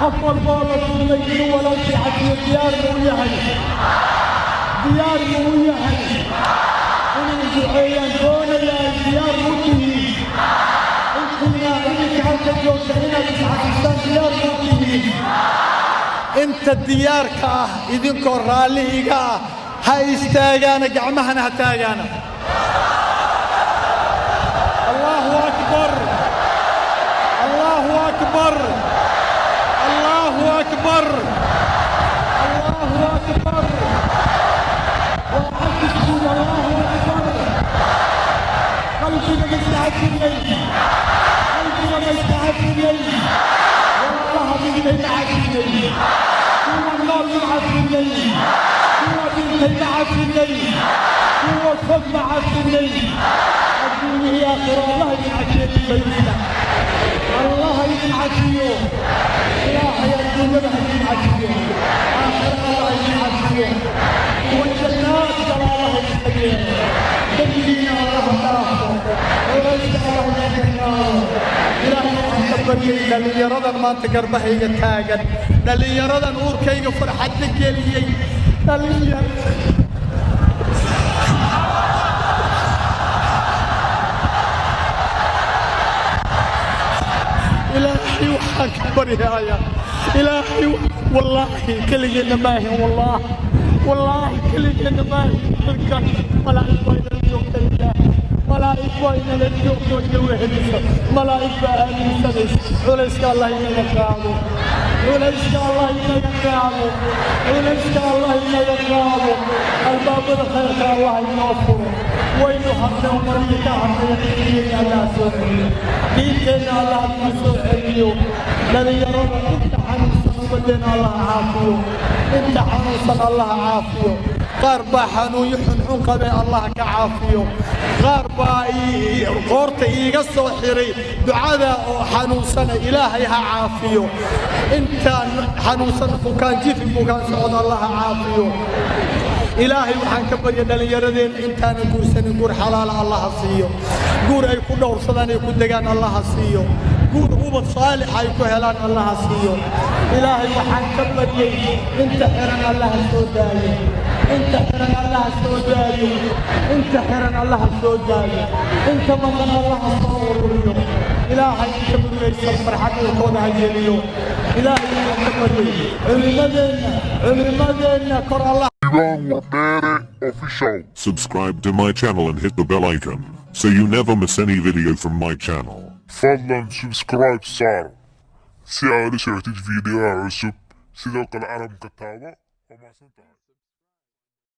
Qof walba oo la dulmay inuu walaalkii cafiyo diyaar ma u yahay? Diyaar ma u yahay? Inay duceeyaan doonayaa, diyaar ma u tihiin? Intiina idinka halka joogta inaad isxasistaan diyaar ma u tihiin? Inta diyaarka ah, idinkoo raallihiga ah, ha istaagaana, gacmahana ha taagaana. Allahu akbar, Allahu akbar, Allahu akbar, Allahu akbar. Waa cafiskuud. Allahu akbar. Qalbiga ma iska cafinay? Qalbiga ma iska cafinay? Walaalaha dhintay ma cafinay? Kuwa nool ma cafinay? Kuwa dhintay ma cafinay? Kuwa fog ma cafinay? Adduunyihii aakhiro Allah idin cafiyo. Dhibaysta Allah idin cafiyo. Ilaahay adduunyada ha idin cafiyo, aakhiro Allah idin cafiyo, kuwa jannaad gala Allah idinka yeelo, dembigiina Allah dhaafo, culayska Allah idinka qaado. Ilaahay waxaan ka baryay dhallinyaradan maanta garbahayga taagan, dhallinyaradan uurkayga farxadda geliyey, dhallinyar Ilaahay waxaan ka baryayaa, Ilaahay, wallaahi keligeenna maahin, wallaahi, wallaahi keligeenna maahin halkan. Malaa'ig baa inala joogta, Ilaah, malaa'ig baa inala joogto, ina wehelisa, malaa'ig baa aaminsanaysa. Culayska Allah inaga qaado, culayska Allah inaga qaado, culayska Allah inaga qaado. Albaabada khayrka Allah inoo furo. Waynu hadnay, ummadii ka hadlaya, diinteena Allah soo celiyo, diinteenna Allah nagu soo celiyo. Dhalinyarada inta xanuunsan ummadeenna Allah caafiyo, inta xanuunsan Allah caafiyo. Qaar baa xanuunyo xunxun qabee, Allah ka caafiyo. Qaar baa qoorta iiga soo xiray ducada oo xanuunsana, Ilaahay ha caafiyo. Intaan xanuunsan, bukaan jifi, bukaan socod, Allah ha caafiyo. Ilaahay waxaan ka barya dhallinyaradeenna intaanan guursanin guur xalaala Allah ha siiyo, guur ay ku dhowrsadaan ay ku degaan Allah ha siiyo, guur ubad saalix ay ku helaan Allah ha siiyo. Ilaahay waxaan ka baryey inta xiran Allah ha soo daayo, inta xiran Allah ha soo daayo, inta xiran Allah ha soo daayo, inta maqan Allah ha soo ururiyo. Ilaahay inta murugaysan farxad uurkooda ha geliyo. Ilaahay waxaan ka baryey culimmadeenna, culimmadeenna kor Allah. Iran Wardere Official. Subscribe to my channel and hit the bell icon, so you never miss any video from my channel. Fadlan subscribe saar si aad ula socotid fiidiyoha cusub. Sidoo kale alamka taabo. Waa mahadsan tahay.